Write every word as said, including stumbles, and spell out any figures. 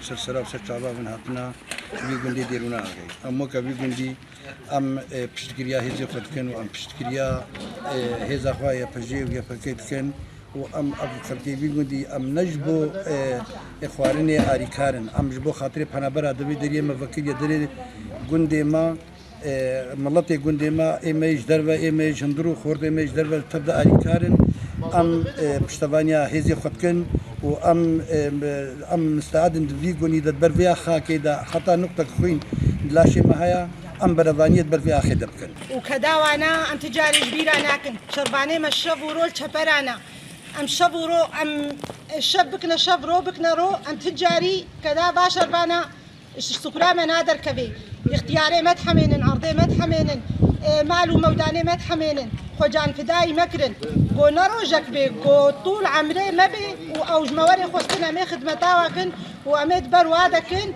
Ser sera û ser çava bin hatina vî gundê Dêrûna Agayî. Em weke vî gundî em, e, piştgiriya hêzê xwe dikin û em piştgiriya, e, hêza xwe Y P J û Y P K dikin û em ev xelkê vî gundî em ne ji bo, e, e, xwarinê arîkar in. Em ji bo xatirê penabera di vê deriyê me vekiriye derê gundê me, e, miletê gundê me, ê me ji derve, ê me ji hundir û xortê me ji derve tev de alîkar in. Em, e, piştevaniya hêzê xwe dikin û em, e, em misteed in di vî gunî de, di ber vê axakê de, heta nuqtek xwîn di laşê me heye, em berevaniyê di ber vê axê de bikin. û keda wana em ti carî ji bîra nakin. Şervanê me şev û rol çeperana. Em şev û ro, em şev bikine şev, ro bikine ro, em ti carî keda va şervana Ji sifra me naderkevê. Îxtiyarê me dihemênin, erdê me dihemênin, e, mal û mewdanê me dihemênin. Xwe canfidayî me kirin. Go ne rojek bê, go tûl emrê me bê û ew ji me werê xwestin em ê xidmeta we kin û em ê di ber wa de kin